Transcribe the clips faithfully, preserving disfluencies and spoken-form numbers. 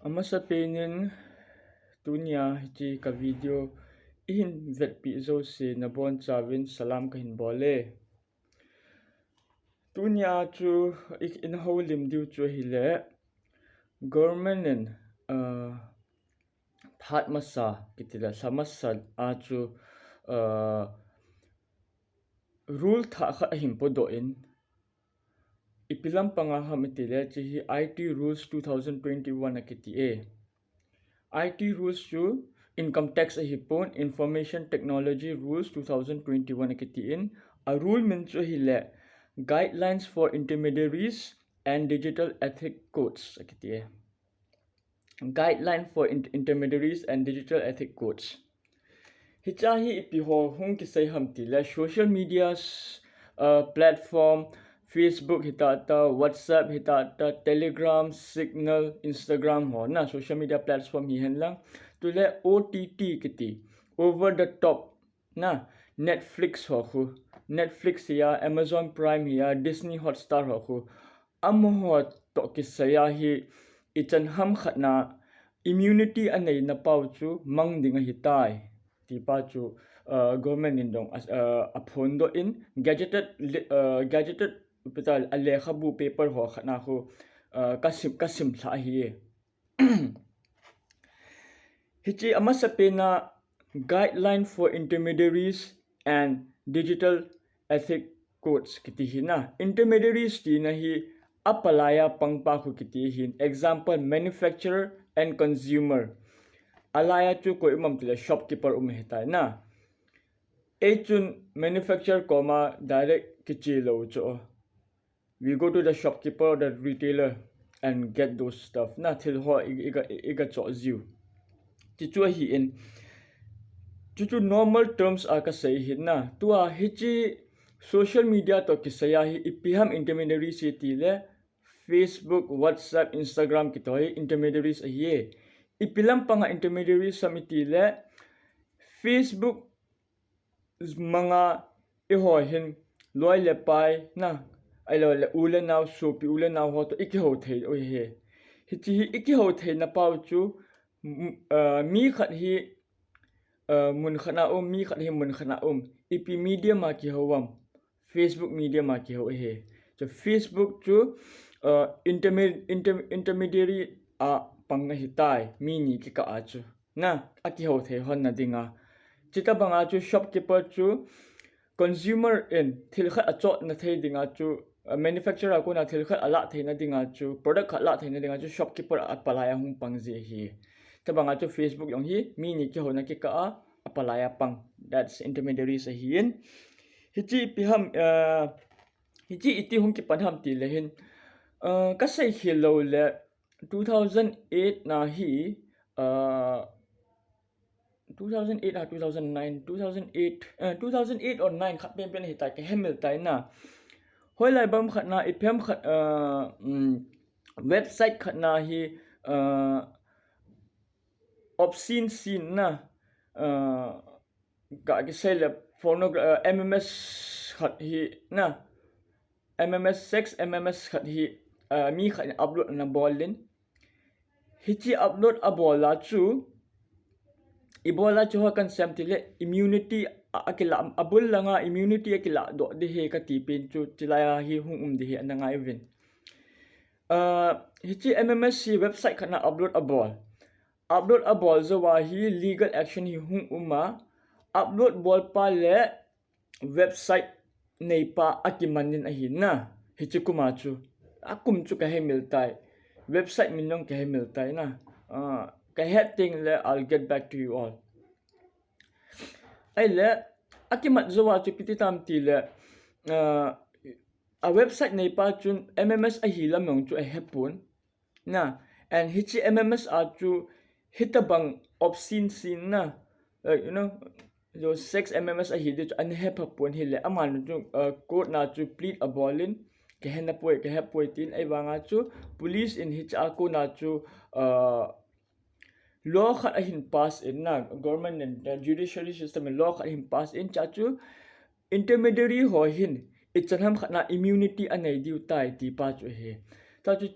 Amasapen in tunia hiche ka video ihin vetpi jouse nabonchauvin salam kahin bole. Tunia chu i-, ihin houlim diu chu ahile government in, uh, phat masa kiti le lha masa a chu, uh, rule thah khat ahin podoh in, ipi lampanga ham itile hiche hi I T Rules two thousand twenty-one akiti e. I T Rules chu Income Tax ahipon, Information Technology Rules two thousand twenty-one akiti in, a rule min chu ahile Guidelines for Intermediaries and Digital Ethic Codes akiti e. Guideline for In-, Intermediaries and Digital Ethic Codes. Hiche hi ipi ho hung kisei ham tile social media, uh, platform, Facebook hitata, WhatsApp hitata, Telegram, Signal, Instagram ho na social media platform hihen lang. Chule O T T kiti, over the top na, Netflix ho khu, Netflix hiya, Amazon Prime hiya, Disney Hotstar ho khu, amaho toh kisaiya hi ichan ham khat na immunity anei nau chu mang ding ahitai, ti pa chu, uh, government in jong a, uh, aphondoh in gazetted, uh, gazetted, ipi ta, a lekhabu paper ho khat na khu, uh, kasim, kasim lha ahi. Hiche amasapen a Guideline for Intermediaries and Digital Ethic Codes kiti hi na. Intermediaries tina hi apalaiya pangpa khu kiti hin. Example, manufacturer and consumer. Alaiya chu koi um ham tile shopkeeper um ahitai na. Eichun manufacturer koma direct kiche lou chu. We go to the shopkeeper or the retailer and get those stuff. Na thil ho i, i, i, i ga choh jiu. Ti chu ahi in. Chu chu normal terms a kasei hin na. Tua hiche social media toh kisaiya hi ipi ham intermediaries hi tile Facebook, WhatsApp, Instagram kiti ho hi intermediaries ahi e. Ipi lampanga intermediaries ham itile Facebook manga eiho hin loi le pai na, ahilou le u le nao, sopi u le nao ho toh ikihou thei u ahi. Hiche hi ikihou theina pau chu, m-, ah, mi khat hi, ah, mun khat na um, mi khat hi mun khat na um. Ipi medium a kihou ham? Facebook medium a kihou ahi. Chu Facebook chu, ah, interme-, inter-, intermediary a pang ahitai, mi ni kikah a chu. Na, akihou thei hon na dinga. Chuti banga chu shopkeeper chu consumer in thil khat achohna thei dinga chu, uh, manufacturer a kona thil khat alah theina dinga chu, product khat alah theina dinga chu shopkeeper apalaiya hung pang ji ahi. Chuti banga chu Facebook jong hi mi ni kihouna kikah a apalaiya pang. That's intermediaries ahi in. Hiche ipi ham, uh, hiche iti hung kipan ham tile hin, uh, kasei khel lou le, two thousand eight na hi, uh, two thousand eight a, two thousand nine, two thousand eight, uh, two thousand eight or nine khat penpen ahitai, kahemil tai na. Hoilai bang khat na, ipi ham khat, uh, um, website khat na hi, uh, obscene scene na, uh, ka kisei le pornogra-, uh, M M S khat hi na, M M S, sex M M S khat hi, uh, mi khat in upload ana bol in. Hiche upload abol a chu, ibola chu ho kan sem tile immunity a, akilah, abul langa immunity akilah doh ding ahi kati pen chu, chulai a hi hung um ding ahi ana ngai uvin. Uh, hiche M M S hi website khat na upload abol. Upload abol jou a hi legal action hi hung um a, upload bolpa le website neipa akiman in ahi na. Hiche kum a chu, akum chu kahemil tai. Website min jong kahemil tai na. Ah, kahet teng le I'll get back to you all. Ahile, akimat jou a chu ipi ti tam tile, ah, a website neipa chun M M S ahi lam jong chu ahepon. Na, and hiche M M S a chu hitabang obscene scene na, like, you know, jo sex M M S ahi ding chu ana hepha pon hile, aman chu, uh, court na chu plead abol in, kahe napoi, kahe poi tin, ahivanga chu police in hiche a kona chu, uh, law khat ahin pass in na, government and, uh, judiciary system in law khat ahin pass in, chua chu intermediary ho hin ichan ham khat na immunity anei diu tai ti pa chu ahi. Chua chu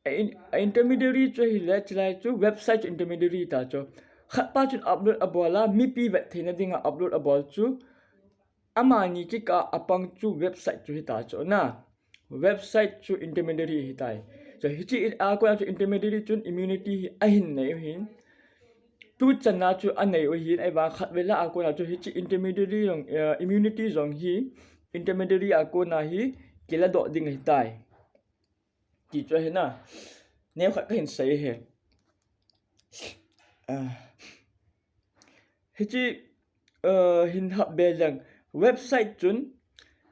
A in-, a intermediary chu ahile, chulai chu website chu intermediary ta chu. Khat pa chun upload abol a, mipi vet theina dinga upload abol chu, amani kikah a pang chu website chu hita chu na. Website chu intermediary hitai. So hiche a kona chu intermediary chun immunity hi ahin nei u hin. Tu channa chu anei u hin, ahivang khat vela a kona chu hiche intermediary jong, eh, immunity jong hi intermediary a kona hi kiladoh ding hitai. Ti chu ahi na. Neo khat kahin sei e. Ah. Hiche, uh, hin hap be leng. Website chun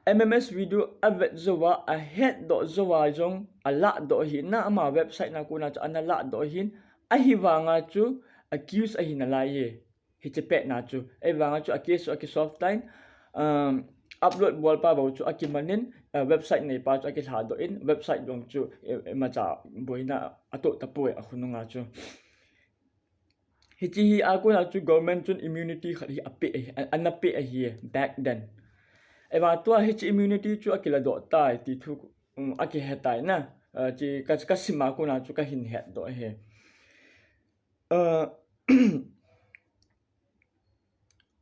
M M S video avet jouva, ahetdoh jouva jong alahdoh ahi na, ama website na kona chu ana lahdoh ahin, ahivanga chu accuse ahi nalai e. Hiche pet na chu. Ahivanga chu a case chu akisolve tan, um, upload bol pa bou chu akimanin, uh, website nei pa chu akilhadoh in, website jong chu, eh, imacha boina atoh tapoi akhonunga chu. Hiche hi a kona chu government chun immunity khat hi ape, a, ana pe ahi back then. Ahivang tua hiche immunity chu akiladoh tai ti thu, um, akihe tai na. Uh, hiche ka, kasim a kona chu kahin hetdoh e. Uh,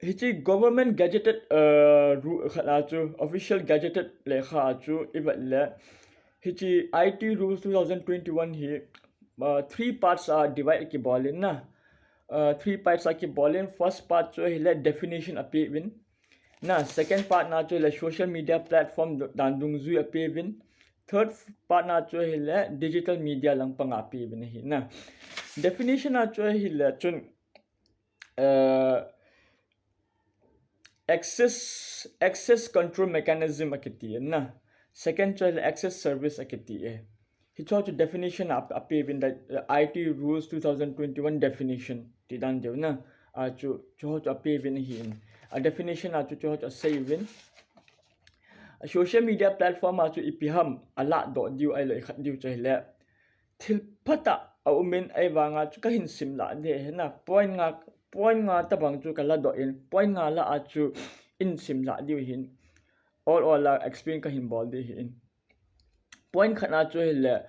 hiche government gazetted, uh, ru-, khat a chu, official gazetted lekha a chu, ivet le, hiche I T rules two thousand twenty-one hi, uh, three parts a divide kibolin na. Uh, three parts a kibolin, first part chu ahile definition apeuvin. Na, second part na chu le social media platform dan dungjui apeuvin. Third part na chu ahile digital media langpanga apeuvin ahi na. Definition a chu ahile chun, uh, access, access control mechanism akiti na. Second chu ahile access service akiti e. Hiche chu definition a, apeuvin da, uh, I T rules two thousand twenty-one definition ti dan deu na. A chu, chuho chu apeuvin ahin. A definition a chu, chuho chu aseiuvin. A social media platform a chu ipi ham alahdoh diu ahilou ikhat diu chu ahile. Thil phatah aumin ahivanga chu kahin simlah ding ahi na. Point nga, point nga tabang chu kaladoh in. Point nga lah a chu in simlah diu ahin. All, all a explain kahin bol ding ahin. Point khat na chu ahile,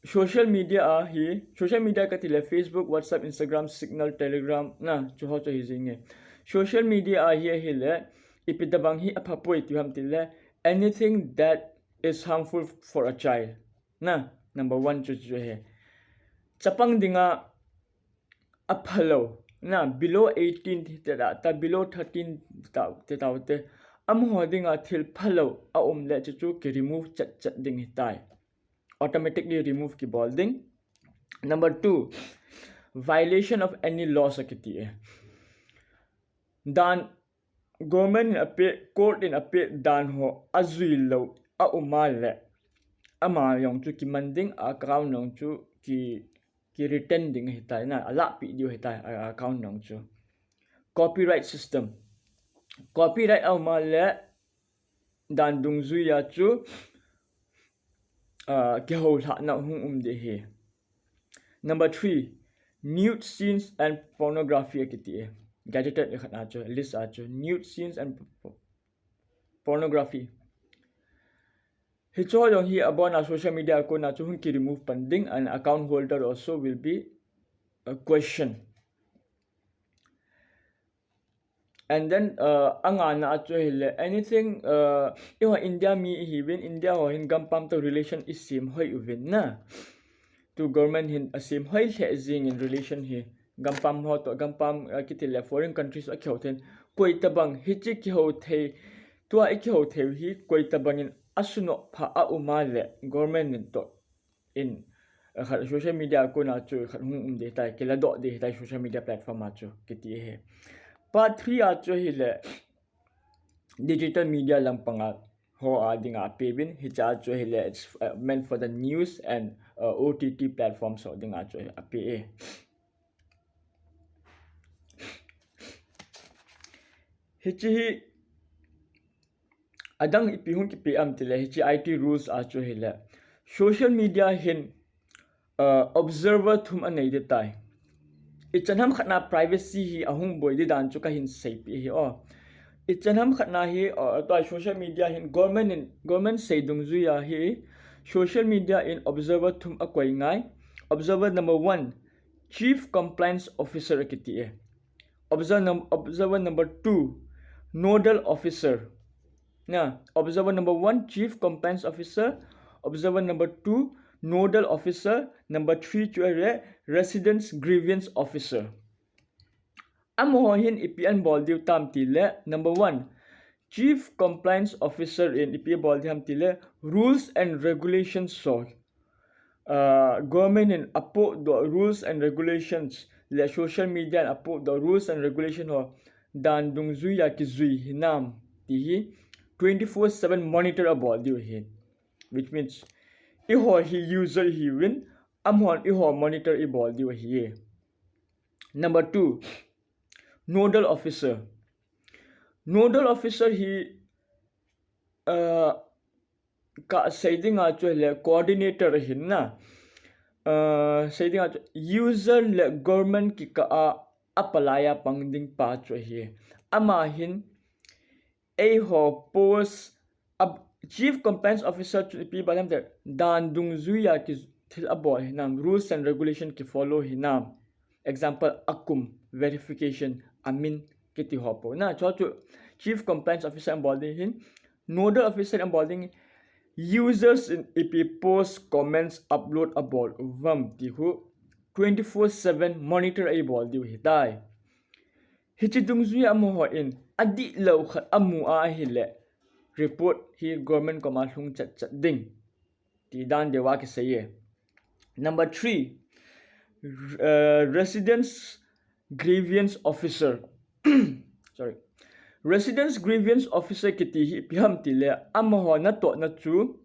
social media a hi, social media kati le Facebook, WhatsApp, Instagram, Signal, Telegram, na, chuho chu ahi jing e. Social media a hi ahile, ipi tabang hi aphapoi ti ham tile, anything that is harmful for a child. Na, number one chu chu ahi. Chapang dinga aphalou, na, below eighteen te ta, ta below thirteen ta, te ta te. Amaho dinga thil phalou aum le chu chu ki remove chat chat ding hitai. Automatically remove kibol ding. Number two, violation of any laws akiti e. Dan government in ape, court in ape dan ho ajui lou aum a le, ama jong chu kiman ding, account jong chu ki, ki return ding ahitai na, alahpeh diu ahitai, a, account jong chu. Copyright system. Copyright aum a le, dan dungjui a chu, ah, kihoulhahna hung um ding ahi. Number three, nude scenes and pornography akiti e. Gazetted khat a chu, list a chu, nude scenes and p-, p-, pornography. Hicho jong hi abon a social media a kona chu hung ki remove pan ding, and account holder also will be, uh, questioned. And then, uh, angana a chu ahile, anything, uh, eiho India mi ihiuvin, India ho hin gampam to relation isem hoi uvin na. Tu government hin asem hoi lheh jing in relation hi. Gampam ho to, gampam, uh, kiti le foreign countries a kihou thei in. Koi tabang hiche kihou thei, tua i kihou thei hi, koi tabang in asunoh pha aum a le government in to in, eh, khat social media a kona chu khat hung um ding tai, kiladoh ding tai social media platform a chu kiti ahi. Part three a chu ahile digital media lampang a ho a dinga apeuvin, hiche a chu ahile it's, uh, meant for the news and, uh, O T T platforms ho dinga chu ape e. Hiche hi adang ipi hung kipe am tile, hiche I T rules a chu ahile, social media hin, uh, observer thum anei ding tai. Ichan ham khat na privacy hi ahung boi ding dan chu kahin seipeh ahi o. Ichan ham khat na hi, uh, tua social media hin government in, government sei dungjui a hi, Social media in observer thum akoi ngai. Observer number one, Chief Compliance Officer akiti e. Observer, num- observer number two, Nodal Officer. Na, observer number one, Chief Compliance Officer. Observer number two, Nodal Officer. Number three, chu ahile Residents Grievance Officer. Amaho hin ipi abol diu tam tile, number one, Chief Compliance Officer in ipi abol diu ham tile, rules and regulations ho, uh, government in apohdoh rules and regulations, le social media in apohdoh rules and regulation ho, dan dungjuiya kijui hinam, ti hi twenty-four seven monitor abol diu ahi. Which means, eiho hi user ihiuvin, amahon eiho monitor eibol diu ahi. Number two, Nodal Officer. Nodal Officer hi, uh, kasei dinga chu le coordinator ahin na. Uh, sei dinga chu user le government kikah a apalai a pang ding pa chu ahi. Ama hin eiho post a, Chief Compliance Officer chu ipi abol ham tile, dan dungjuiya ki thil abol hinam, rules and regulation kifollow hinam. Example, akum, verification, amin, kiti ho po. Na, chu chu Chief Compliance Officer abol ding ahin, Nodal Officer abol ding, users in ipi post, comments, upload abol uvam ti hi twenty-four seven monitor eibol diu ahitai. Hiche dungjuiya amaho in adihlou khat amu a ahile, report hi government koma lhung chat chat ding. Ti dan deuva kisei e. Number three, uh, Residents Grievance Officer. Sorry. Residents Grievance Officer kiti hi ipi ham tile, amaho natohna chu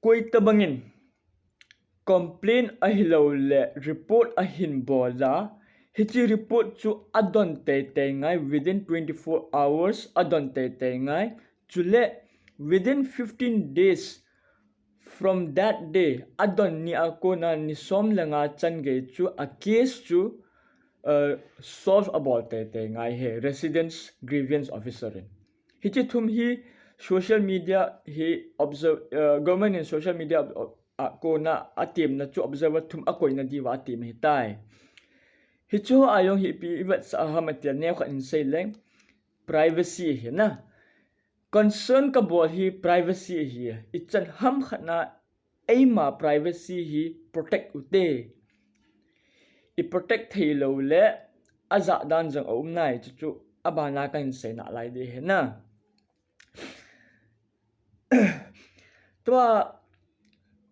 koi tabang in complain ahilou le report ahin bol a, hiche report chu adon teitei ngai, within twenty-four hours adon teitei ngai. Chule within fifteen days from that day, adon ni a kona ni som le nga chan gei chu a case chu, uh, solve abol teitei ngai ahi, Residents Grievance Officer in. Hiche thum hi social media hi observe, uh, government in social media, uh, a kona atemna chu observer thum akoina diuva atem ahitai. Hiche ho a jong hi ipi ivetsah ham atile, neokhat hin sei leng, privacy ahi na. Concern kabol hi privacy ahi. Ichan ham khat na eima privacy hi protect u hite. I protect theilou le ajah dan jong aum nai, chuchu abana kahin sei nalai ding ahi na. Tua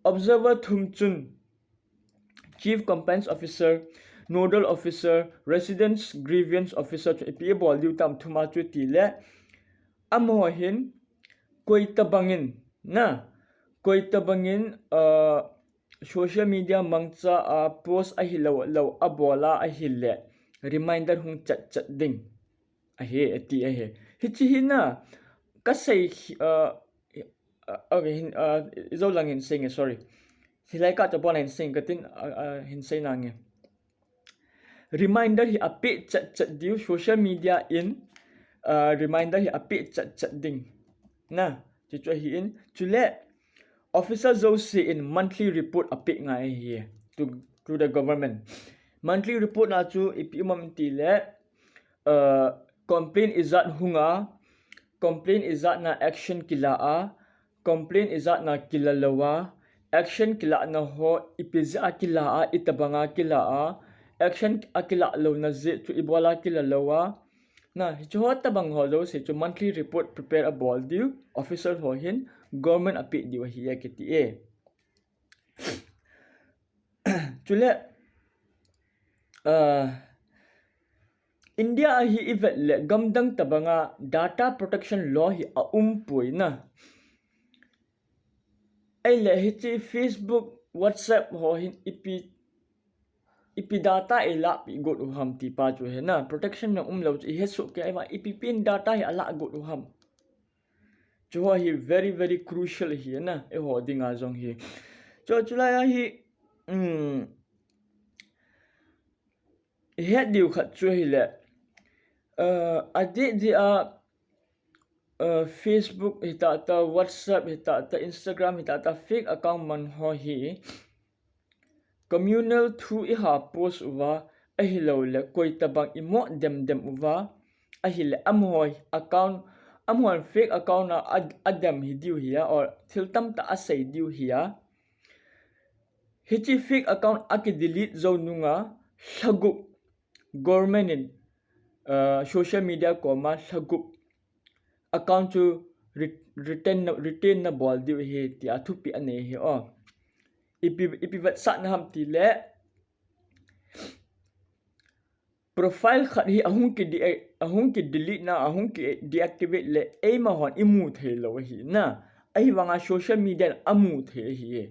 observer thum chun Chief Compliance Officer, Nodal Officer, Residents Grievance Officer chu ipi abol diu tam thum a chu tile, amaho hin koi tabang in na, koi tabang in, uh, social media mangcha a post ahilou lou abol a ahile, reminder hung chat chat ding ahi, ati ahi. Hiche hi na, kasei, uh, uh, okay, hin, uh, jou lang hin sei nge, sorry. Hilai kah chu abon a hin sei katin, uh, uh, hin sei nange. Reminder hi apeh chat chat diu, social media in, uh, reminder hi apeh chat chat ding. Na, chuchu ahin, chule officer jouse in monthly report apeh ngai ahi to, to the government. Monthly report na chu ipi um ham tile, uh, complain ijat hung a, complain ijat na action kila a, complain ijat na kila lou a, action kila na ho ipi jeh a kila a, itabang a kila a, action akila louna jeh chu ibol a kila lou a. Na, hiche ho tabang ho jouse chu monthly report prepare abol diu, officer ho hin government apeh diu ahi akiti e. Chule, uh, India a hi ivet le gamdang tabang a data protection law hi aumpoi na. Ahile hiche Facebook, WhatsApp ho hin ipi, ipi data eilahpeh got u ham ti pa chu ahi na. Protection na umlou chu ihet soh kei a, ipi pen data hi alah got u ham. Chu ho hi very, very crucial ahi na, eiho dinga jong hi. Chu, chulai a hi, um, ihet diu khat chu ahile, uh, adeh deh a, uh, Facebook hitata, WhatsApp hitata, Instagram hitata, fake account man ho hi communal thu iha post uva, ahilou le koi tabang imo dem dem uva, ahile amahoi account, amahon fake account a ad-, adem hi diu hia, or thil tamtah asei diu hia. Hichi fake account aki delete jou nunga, lhagup government in, uh, social media koma lhagup account chu re-, retain na, retain na bol diu hi tia thupi anei hi o. Ipi, ipi vetsahna ham tile, profile khat hi ahung ki de-, ahung ki delete na, ahung ki deactivate le eima hon imu thei lou hi na. Ahivanga social media in amu thei hi.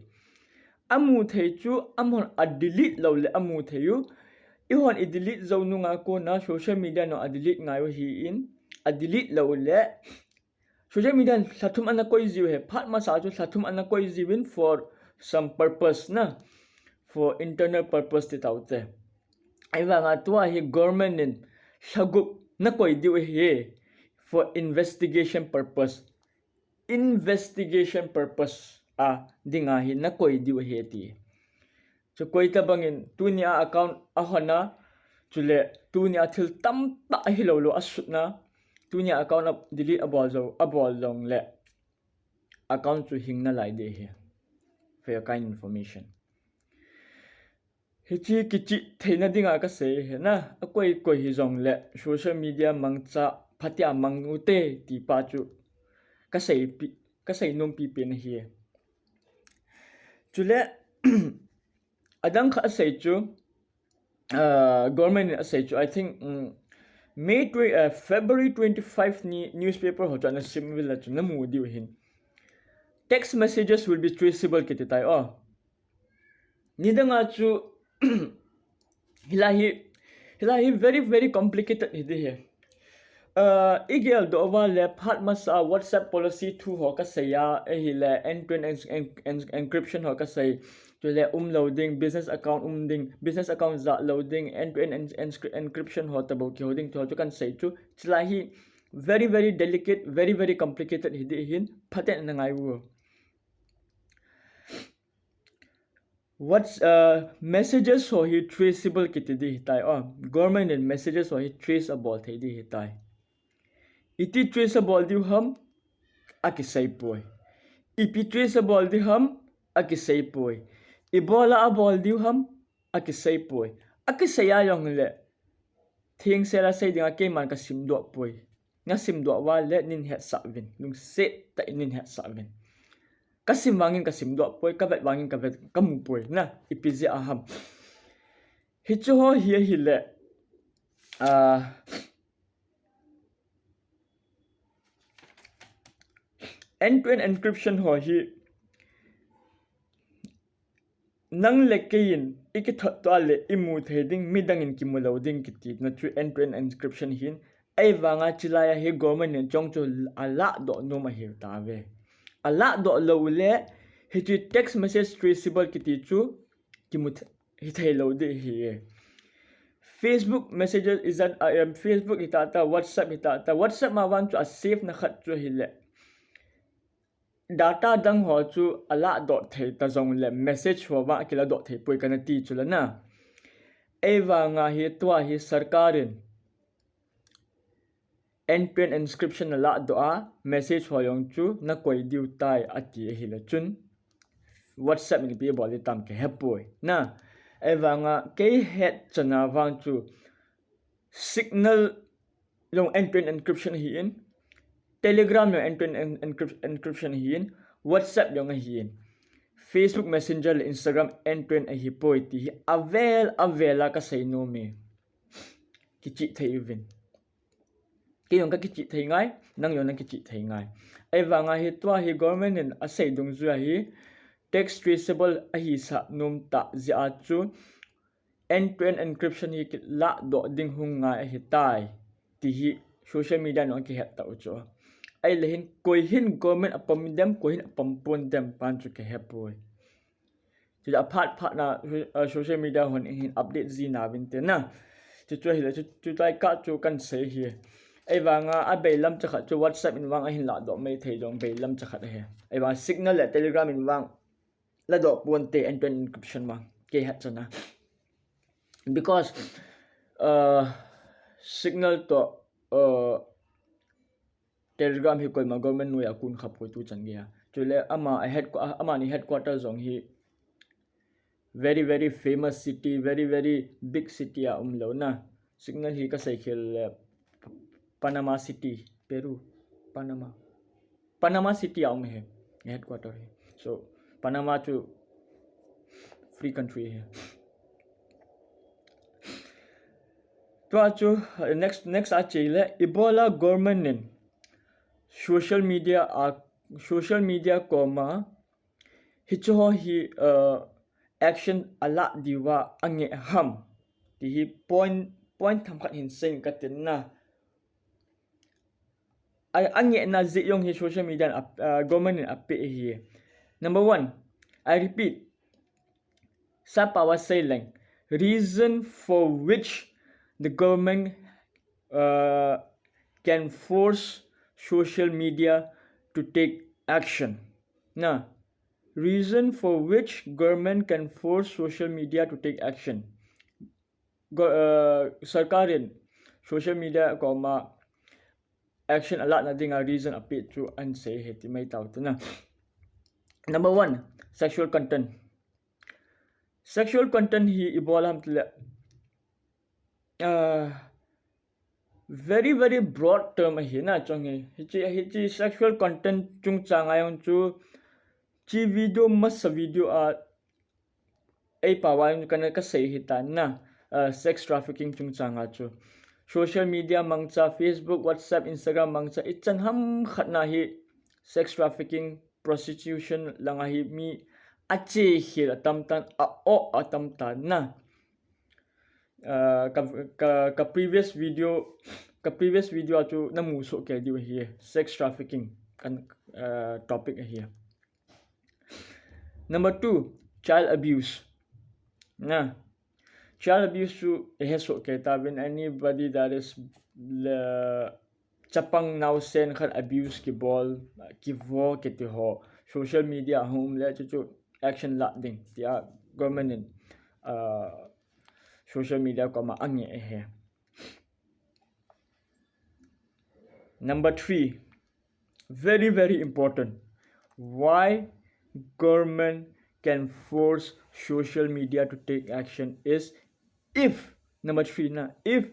Amu thei chu amahon a delete lou le amu thei u. Ihon i delete jou nunga kona social media no a delete ngai u hi in, a delete lou le social media in lhathum ana koi jiu hi, phat masa chu lhathum ana koi jiu in for some purpose na, for internal purpose ti taute. Ahivanga tua hi government in lhagup na koi diu hi for investigation purpose. Investigation purpose a dinga hi na koi diu hi ti. Chu koi tabangin tunia account ahon a, chule tunia thil tamtah ahilou lou asutna, tunia account a delete abol jou, abol jongle account chu hing nalai ding hi. For your kind information. Hichi kichih theina dinga kasei hi na, akoi koi hijongle social media mangcha phatea mang ute ti pa chu kasei pi, kasei nom pipen ahi. Chule, adang khat asei chu, uh, government in asei chu, I think, um, May twe-, uh, February twenty-five ni newspaper ho chu ana sim uvin la chu namu diu hin. Text messages will be traceable kiti tai o. Nidanga chu, hilai hi, hilai hi very, very complicated hi ding hi. Uh, igel doh uva le phat masa WhatsApp policy thu ho kasei a, ahile end-to-end en-, en-, en-, encryption ho kasei. Chule umlou ding, business account um ding, business account jah lou ding, end-to-end en-, en-, encryption ho tabou kihou ding, thu ho chu kahin sei chu. Chulai hi very, very delicate, very, very complicated hi ding hin, phaten na ngai u. What's, uh, messages ho hi traceable kiti ding hitai o. Government in messages ho hi trace abol thei ding hitai. Iti trace abol diu ham, akisei poi. Ipi trace abol diu ham, akisei poi. Ibola abol diu ham, akisei poi. Akisei a jongle, thengsel a sei dinga keiman kasim doh poi. Nasim doh uva le nin hetsah uvin. Lungset tah in nin hetsah uvin. Kasim vangin kasim doh poi, kavet vangin kavet, kamu poi. Na, ipi jeh a ham. Hichu ho hi ahile, ah, end-to-end encryption ho hi nang le kei in ikithot to a le imu thei ding, midang in kimu lou ding kiti na chu end-to-end encryption hin. Ahivanga chulai a hi government in chong chu alah doh nom ahi tave. Alah doh lou le, hichu text message traceable kiti chu kimu th-, hithei lou ding hi. Facebook messages is that, uh, um, Facebook hitata, WhatsApp hitata, WhatsApp ma vang chu a safe na khat chu ahile. Data dang ho chu alah doh thei ta jongle message ho vang akilah doh thei poi kana ti chu la na. Ahivanga hi tua hi sarkar in end-to-end encryption alah doh a, message ho jong chu na koi diu tai ati ahile chun WhatsApp in ipi bol ding tam kahe poi. Na, ahivanga kei het chan a vang chu Signal jong end-to-end encryption ahi in, Telegram jong end-to-end en-, encryp-, encryption ahi in, WhatsApp jong ahi in, Facebook Messenger le Instagram end-to-end ahi poi ti hi avel avel a kasei nom e. Kichih thei uvin. Kei jong kakichih thei ngai, nang jong nakichih thei ngai. Ahivanga hi tua hi government in asei dungjui a hi text traceable ahi sah nom tah jeh a chu end-to-end encryption hi kilah doh ding hung ngai ahitai ti hi social media nung kihet tah u chu. Ahile hin koi hin government apom dem, koi hin apom pon dem pan chu kahe poi. Chu a phat phat na, uh, social media hon hin update ji na vin te na. Chu chu ahile chu, chu tai ka chu kan sei hi. Ahivanga abeilam chakhat chu WhatsApp in vang ahin ladoh mai thei jong beilam chakhat ahi. Ahivanga Signal le Telegram in vang ladoh ponte, end-to-end encryption vang. Kei hat chana. Because, uh, Signal to, uh, Telegram hi koima government noiya kun kha poi tuchan geiya. Chule ama a head, amani headquarter jong hi very, very famous city, very, very big city a umlou na. Signal hi kasei khel le Panama City, Peru, Panama. Panama City a um ahi, headquarter hi. So, Panama chu free country ahi. Tua chu, uh, next, next a che le, ibola government in social media a, social media koma, hiche ho hi, uh, action ala diuva angeh ham. Ti hi point, point themkhat hin seiyin katin na. A, angehna jeh jong hi social media in a, uh, government in apeh ahi. Number one, I repeat, Sir Pawan Seileng, reason for which the government, uh, can force social media to take action. Na, reason for which government can force social media to take action. Go-, uh, sarkar in social media koma action ala na dinga reason apeh chu ahin sei ahi ti mai tao tuna. Number one, sexual content. Sexual content hi ibola ham tile, uh, very, very broad term ahi na chong hi. Hiche, hiche sexual content chungchang a jong chu chi video masa video a ei pao a kana kasei ahitan na, uh, sex trafficking chungchang a chu. Social media mangcha, Facebook, WhatsApp, Instagram mangcha, ichan hamkhat na hi sex trafficking, prostitution langa hi mi ache khel atam tan, a-oh atam tan na. Uh, ka, ka, ka previous video, ka previous video a chu namu soh kei diu ahi, sex trafficking kan, uh, topic ahi. Number two, child abuse. Na, child abuse chu ihesoh kei tauvin, anybody that is le chapang naosen khat abuse kibol, kivo kiti ho, social media a hung um le chu chu action la ding tia government in, uh, social media koma angeh ahi. Number three, very, very important. Why government can force social media to take action is if, number three na, if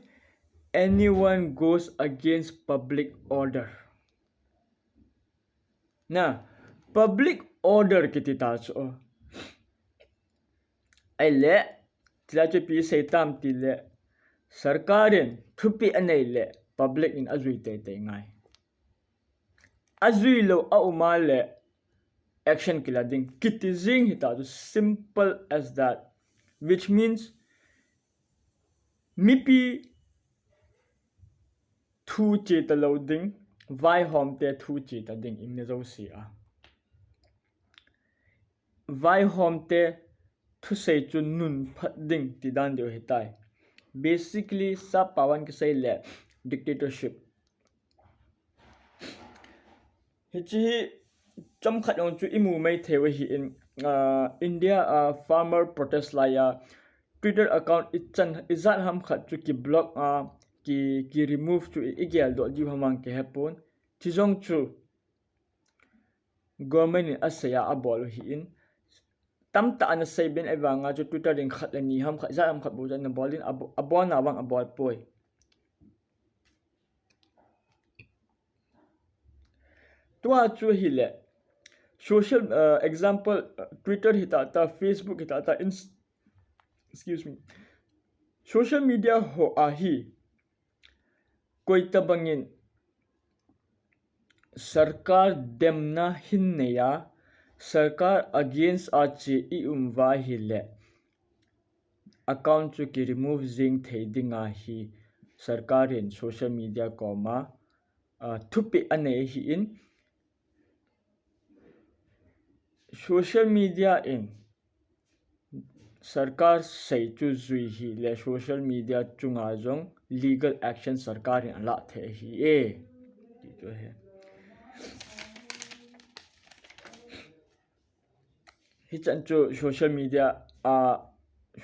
anyone goes against public order. Na, public order kiti ta chu. Ahile, tila chu ipi sei tam tile, sarkar in thupeh anei le, public in ajui teitei ngai. Ajui lou a um a le, action kila ding. Kiti jing hita chu, simple as that. Which means, mipi thu che talou ding, vaihom te thu che ta ding, imni jouse a. Vaihom te thusei chu nun phat ding ti dan diu ahitai. Basically, sap paovan kisei le dictatorship. Hiche hi chomkhat jong chu imu mai thei u ahin, ah, India a farmer protest lai a Twitter account ichan, ijat ham khat chu ki block a, ki, ki remove chu i, igel doh diu ham vang kihepon. Chujong chu government in asei a abol u ahin. Tamtah ana sei ben ahivanga chu Twitter in khat le ni ham khat, ijat ham khat bou chu ana bol in, abo-, abolna vang abol poi. Tua chu hile, social, uh, example, uh, Twitter hita ta, Facebook hita ta, ins-, excuse me, social media ho a hi, koi tabangin sarkar demna hin nei a, sarkar against a che i um uva ahile, account chu ki remove jing thei dinga hi sarkar in social media koma, ah, thupeh anei ahin, social media in sarkar sei chu jui hi le social media chunga jong legal action sarkar in ala thei hi e. Ti chu he. Hichan chu social media, a,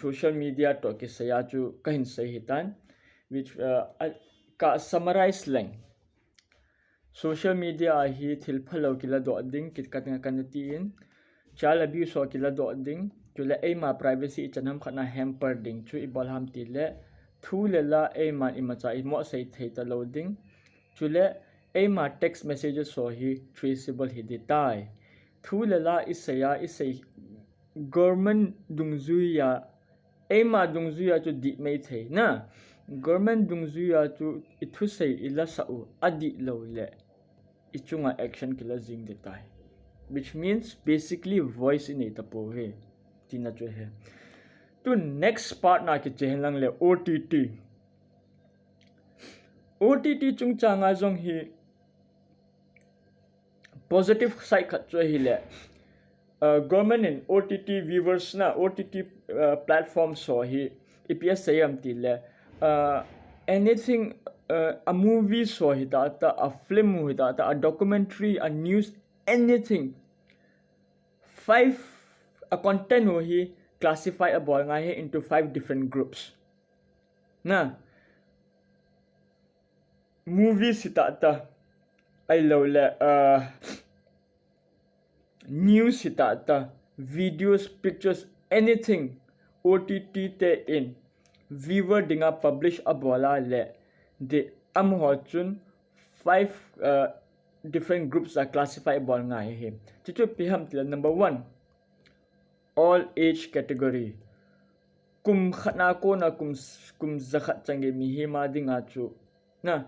social media toh kisaiya chu kahin sei hitan, which, uh, a, ka summarize leng. Social media a hi thil phalou kiladoh ding, kit katinga kana tin, child abuse ho kiladoh ding, chule eima privacy ichan ham khat na hamper ding chu ibol ham tile, thu le la eima imacha imo sei thei talou ding, chule eima text messages ho hi traceable hi ding tai. Thu le la iseiya, isei government dungjuiya, eima dungjuiya chu dih mei thei na. Government dungjuiya chu ithusei ilasah u adih lou le ichunga action kila jing ding tai. Which means basically voice inei tapou ve. Tina chu he. Tu next part na kiche hen lang le O T T. O T T chungchanga jong hi positive side khat chu ahile, uh, government in O T T viewers na, O T T, uh, platforms ho hi ipi asei ham tile, uh, anything, uh, a movie ho hitata, a film ho hitata, a documentary, a news, anything. Five, a content ho hi classify abol ngai hi into five different groups. Na, movies hitata, ahilou le, uh, news hitata, videos, pictures, anything, O T T te in viewer dinga publish abola le, de amaho chun five, uh, different groups a classify abol ngai hi. Chuchu ipi ham tile number one, all age category. Kum khat na kona kum, kum jakhat change mihem a dinga chu, na,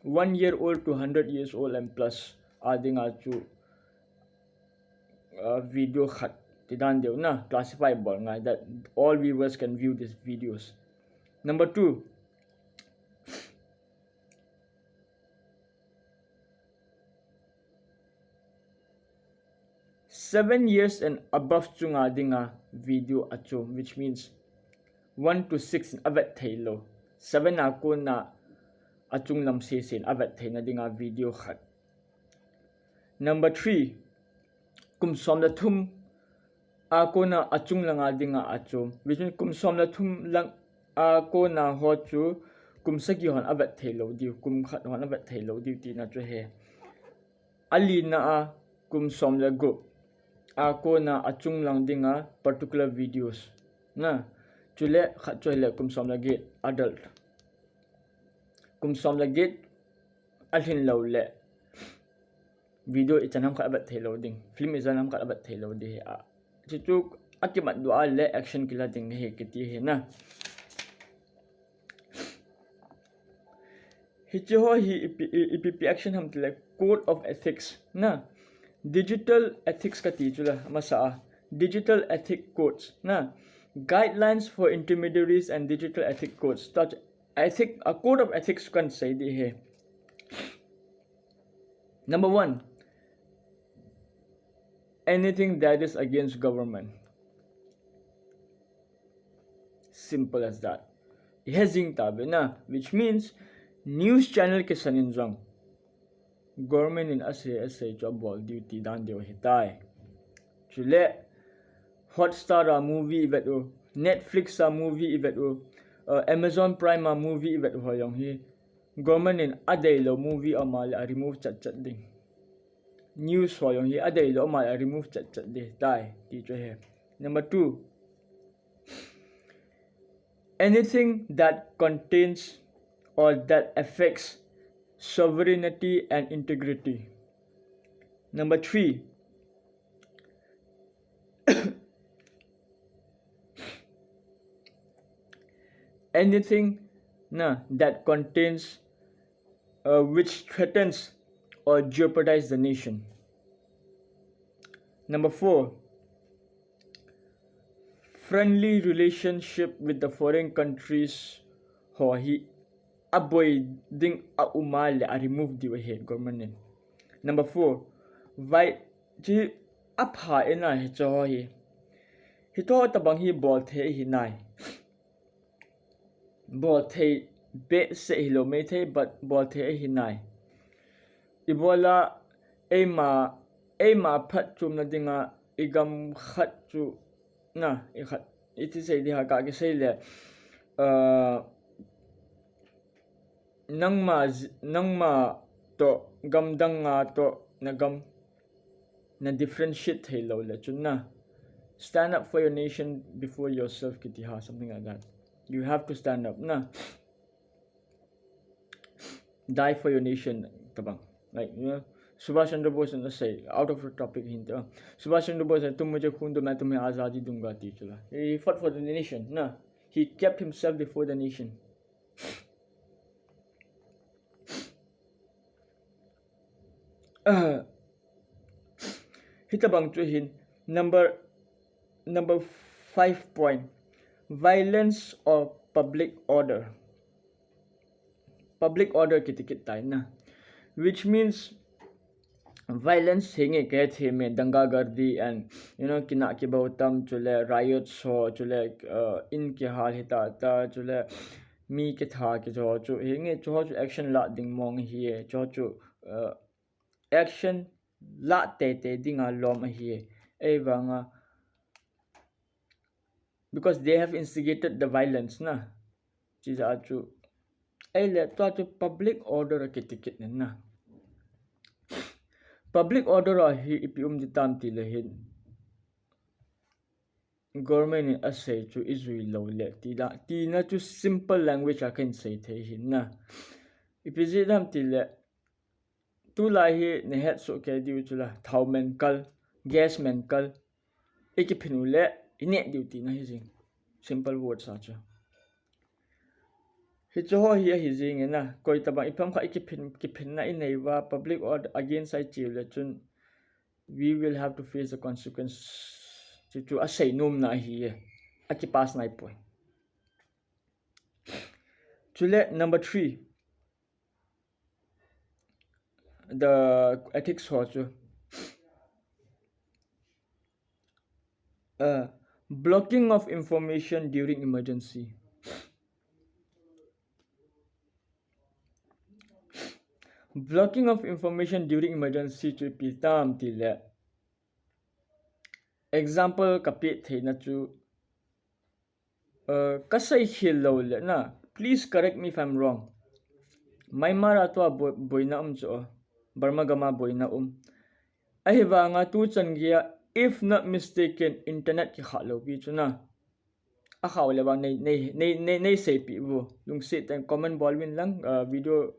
one year old to hundred years old and plus a dinga chu, uh, video khat ti dan deu na, classify bol ngai, that all viewers can view these videos. Number two, seven years and above chunga dinga video a chu, which means one to six in avet thei lou. Seven a kona achung lam sesen avet theina dinga video khat. Number three, kum som le thum a kona achung langa dinga a chu, which means kum som le thum lang a kona ho chu kum sagi hon avet thei lou diu, kum khat hon avet thei lou diu tina chu he. Alina a kum som le gup a kona achung lang dinga particular videos. Na, chule khat chu ahile kum som le get adult. Kum som le get alhin lou le video ichan ham khat avet thei lou ding, film ichan ham khat avet thei lou ding hi a. Chuchu akimat doh a le action kila ding hi kiti hi na. Hiche ho hi ipi, i-, ipi, ipi action ham tile code of ethics na. Digital ethics kati chu la masa a. Digital ethic codes na. Guidelines for intermediaries and digital ethic codes. Ta chu ethic, a code of ethics kan sei ding hi. Number one, anything that is against government. Simple as that. Ihet jing tauve na, which means news channel kisan in jong government in asei, asei chu abol diu ti dan deu ahitai. Chule Hotstar a movie ivet u, Netflix a movie ivet u, uh, Amazon Prime a movie ivet u ho jong hi government in adeilou movie ama le a remove chat chat ding. News ho jong hi adeilou ama le a remove chat chat ding tai ti chu he. Number two, anything that contains or that affects sovereignty and integrity. Number three, anything na, that contains, uh, which threatens or jeopardizes the nation. Number four, friendly relationship with the foreign countries ho hi aboi ding a um a le a remove diu ahi government in. Number four, vai chi apha ena hiche ho hi Hitoh tabang hi bol thei hi nai. Bol thei behseh hilou maithei, but bol thei hi nai. Ibola eima, eima phatchomna dinga igam khat chu na, ikhat, iti sei di ha ka kisei le, uh, nangma, nangma toh, gamdang nga toh, nagam, na differentiate thei lou le chun na. Stand up for your nation before yourself kiti ha, something like that. You have to stand up na. Die for your nation tabang. Like, you know, Subhash Chandra Bose na sei, out of the topic hin ta. Subhash Chandra Bose, "Tum mujhe khoon do, main tumhe azadi dunga," ti chula. He fought for the nation na. He kept himself before the nation. Uh, hitabang chu hin number, number five point, violence or public order. Public order kiti kit tai na, which means violence hinge ke theme, dangagardi and, you know, kina kibau tam chule, riot so chule, uh, in kihal hita ta chule, mi kitha kijo chu hinge, chu ho chu action la ding mong hi e, chu ho chu, uh, action la tete dinga lom ahi e. Ei vanga, because they have instigated the violence na. Chija chu, ei le tua chu public order kiti kit na. Public order a hi ipi um di tam ti le hin, government in asei chu ijui lou le ti la, tina chu simple language a kan sei thei hin na. Ipi ji dam ti le, tulai hi nahet soh kei diu chula, thao man kal, gas man kal, ikiphin u le, ineh diu tina hi jing. Simple words a chu. Hichu ho hi ahi jing e na, koi tabang ipi ham khat ikiphin, kiphinna inei uva, public order against a ichi u le chun, we will have to face the consequence. Chu chu asei nom na ahi e. Aki pass nai poi. Chule number three. The ethics ho chu. Uh, blocking of information during emergency. Blocking of information during emergency chu ipi tam ti le, example ka pe theina chu, uh, ka sei khel lou le na, please correct me if I'm wrong. Myanmar a tua boi-, boina um chu, Burma gam a boina um. Ahivanga tu chan geiya, if not mistaken, internet kikha lou pi chu na. Akha u le vang nei, nei, nei, nei, nei seipi u. Lungset tah in comment bol uvin lang, uh, video,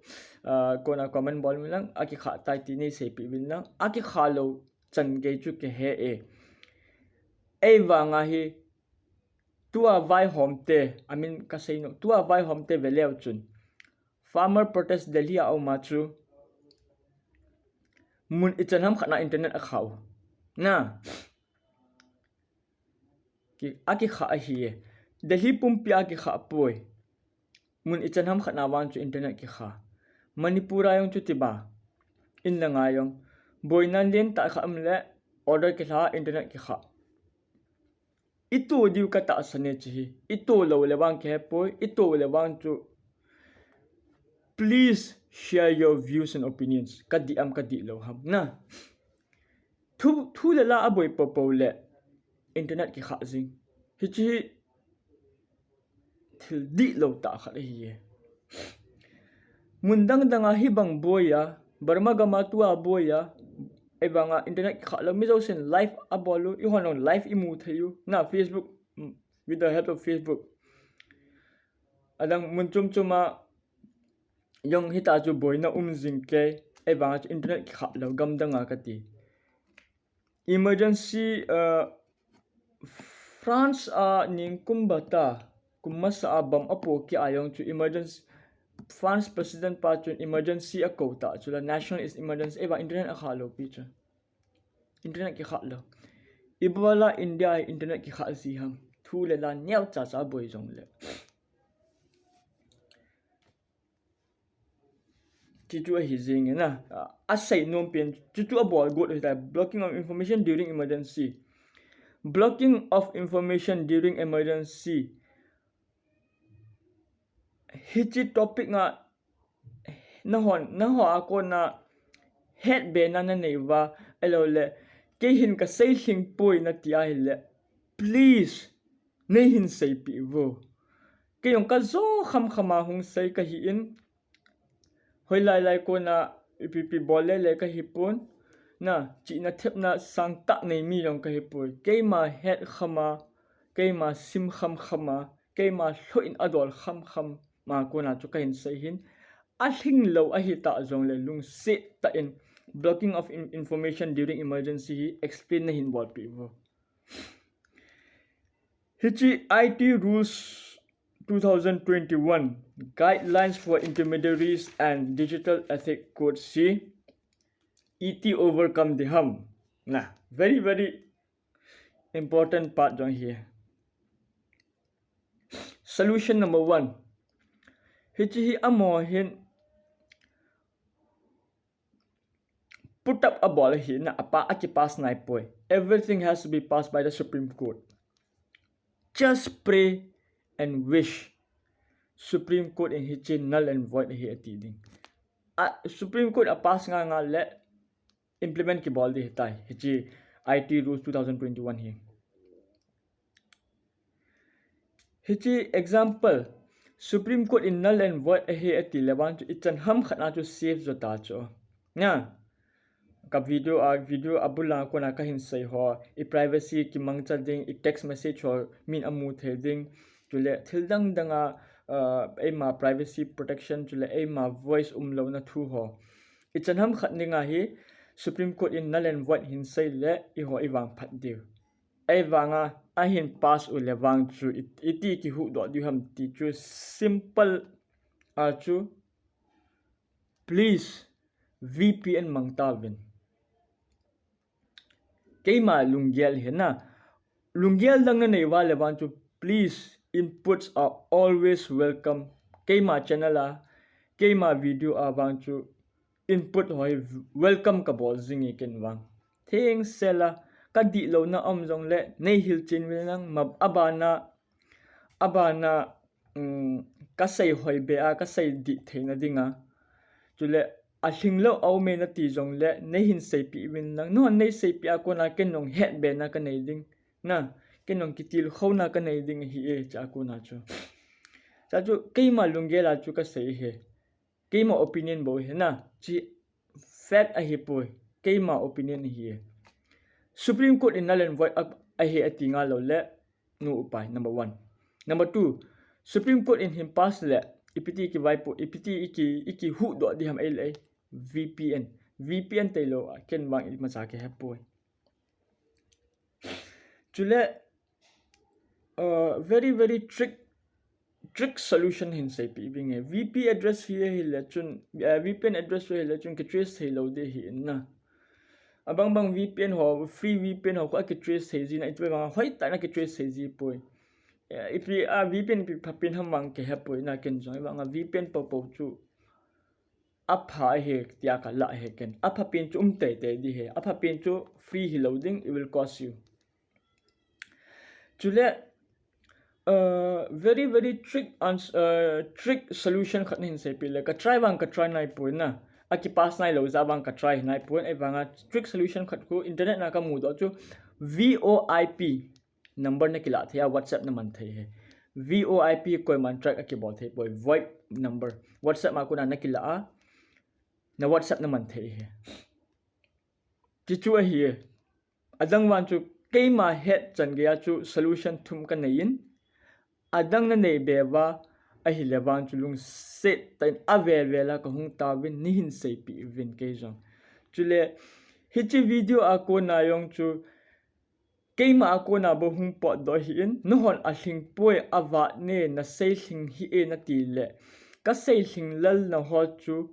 uh, kona comment bol uvin lang, akikha tai ti nei seipi uvin lang. Akikha lou chan gei chu kihe e. Ei vanga hi, tua vaihom te, I mean, ka sei nom, tua vaihom te ve leu chun, farmer protest Delhi a um a chu, mun ichan ham khat na internet akha u. Na. Ki, akikha ahi e. Delhi pumpi a kikha poi. Mun ichan ham khat na vang chu internet kikha. Manipur a jong chu tiba. In langa jong. Boina lentah khat um le, order kilha, internet kikha. Ito diu ka tahsan e chu hi. Ito lou le vang kihe poi. Ito le vang chu, please share your views and opinions. Ka dih am ka dih lou ham na. Thu, thu le la aboi popo le internet kikha jing. Hichi hi thil dihlou tah khat ahi e. Mun dang dang a hibang boi a, Burma gam a tua boi a, ei vanga internet kikha lou, mi jousen live abol u, eihon jong live imu thei u. Na Facebook, mm, with the help of Facebook. Adang mun chom chom a jong hita chu boina um jing kei, ei vanga chu internet kikha lou, gam dang a kati. Emergency, uh, France a ningkum bata, kum masa a bomb apohkeh a jong chu emergency, France president pa chun emergency akou ta chu la, national is emergency, ei vang internet akha lou pi chu. Internet kikha lou. Ibola India a internet kikha ji ham. Thu le la neocha cha boi jong le. Chuchu ahi jing e na. A, asei nom pen, chuchu abol got ahi tai, blocking of information during emergency. Blocking of information during emergency. Hichi topic nga nahon, naho a kona hetbena nanei uva, ahilou le, kei hin kasei lhing poi nati ahile, please, neihin seipeh uvo. Kei jong kajo khamkham a hung sei kahi in, hoilai lai kona ipi ipi bol le le kahi pon, na, chihna thepna sangtah nei mi jong kahi poi. Keima het kham a, keima sim khamkham a, keima lhoh in adol khamkham a kona chu kahin sei hin, alhing lou ahi ta jongle lungset tah in blocking of in-, information during emergency hi explain nahin bolpeh uvo. Hichi I T rules two thousand twenty-one guidelines for intermediaries and digital ethic code si iti overcome ding ham. Na, very, very important part jong hi. Solution number one. Hichi hi amaho hin put up abol ahi na, apa akipass nai poi. Everything has to be passed by the Supreme Court. Just pray and wish Supreme Court in hichi null and void ahi ati ding. A, Supreme Court a pass nga nga le implement kibol ding ahitai. Hichi I T rules two thousand twenty-one hi. Hichi example, Supreme Court in null and void ahi ati le vang chu ichan ham khat na chu safe jo ta chu. Na, ka video a, video abul a kona kahin sei ho, i privacy kimangcha ding, i text message ho min amu thei ding, chule thil dang dang a, uh, eima privacy protection, chule eima voice umlouna thu ho. Ichan ham khat ding ahi, Supreme Court in null and void hin sei le, eiho i vangphat diu. Ahivanga, ahin pass u le vang chu, it-, iti kihuhdoh diu ham ti chu simple a chu, please, V P N mang tauvin. Keima lunggel hi na, lunggel dang nanei uva le vang chu, please, inputs are always welcome. Keima channel a, keima video a vang chu, input ho hi welcome kabol jing e ken vang. Thengsel a, kadih louna um jongle, nei hilchen uvin lang, ma-, abana, abana, um, kasei hoi be a, kasei dih theina dinga. Chule, alhing lou aume nati jongle, neihin seipeh uvin lang. Nahon nei seipeh a kona ken jong hetbena kanei ding. Na, ken jong kitilkhouna kanei ding ahi e, cha kona chu. Cha chu, keima lunggel a chu kasei ahi. Keima opinion bou ahi na, chi fact ahipoi, keima opinion ahi e. Supreme Court in null and void a, ahi ati nga lou le, no upai, number one. Number two, Supreme Court in hin pass le, ipiti kivaipo, ipiti iki, ikihuhdoh ding ham ei le ei, V P N. V P N tailou a, ken vang imacha kahepoi. Chule, uh, very, very trick, trick solution hin seipeh vinge. V P address hi ahile chun, uh, V P N address hi ahile chun kitrace theilou ding ahi in na. Abang bang V P N ho, free V P N ho kho akitrace thei jin, iti vang hoitah in akitrace thei jipoi. Eh, ipi a V P N ipi phapen ham vang kahepoi na ken jong, ahivanga V P N popo chu apha ahi tia kalah ahi ken. Aphapen chu um teitei ding ahi. Aphapen chu free hilou ding, it will cost you. Chule, uh, very, very trick ans-, uh, trick solution khat nahin seipeh le. Ka try vang ka try naipoi na. Akipass nailou jeh vang ka try naipoi. Ahivanga trick solution khat khu internet na kamudoh chu V O I P number nakilah thei a, WhatsApp naman thei ahi. V O I P koiman track akibol theipoi, void number. WhatsApp ma kona nakilah a, na WhatsApp naman thei ahi. Ti chu ahi e. Adang vang chu keima hetchan geiya chu solution thum kanei in, adang nanei be uva ahile vang chu lungset tah in avel vel a kahung tauvin, neihin seipeh uvin kei jong. Chule, hiche video a kona jong chu, keima a kona bou hung potdoh ahi in, nahon alhing poi, avat ne, nasei lhing hih e nati le, kasei lhing lel naho chu,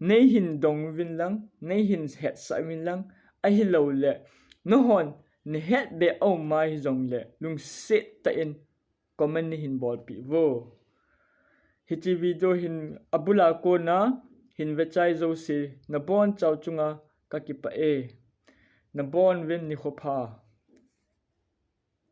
neihin dong uvin lang, neihin hetsah uvin lang, ahilou le, nahon nahet be aum ahi jongle, lungset tah in comment neihin bolpeh uvo. Hiche video hin abul a kona hin vechai jouse nabonchau chunga kakipah e. Nabon uvin nikho pha.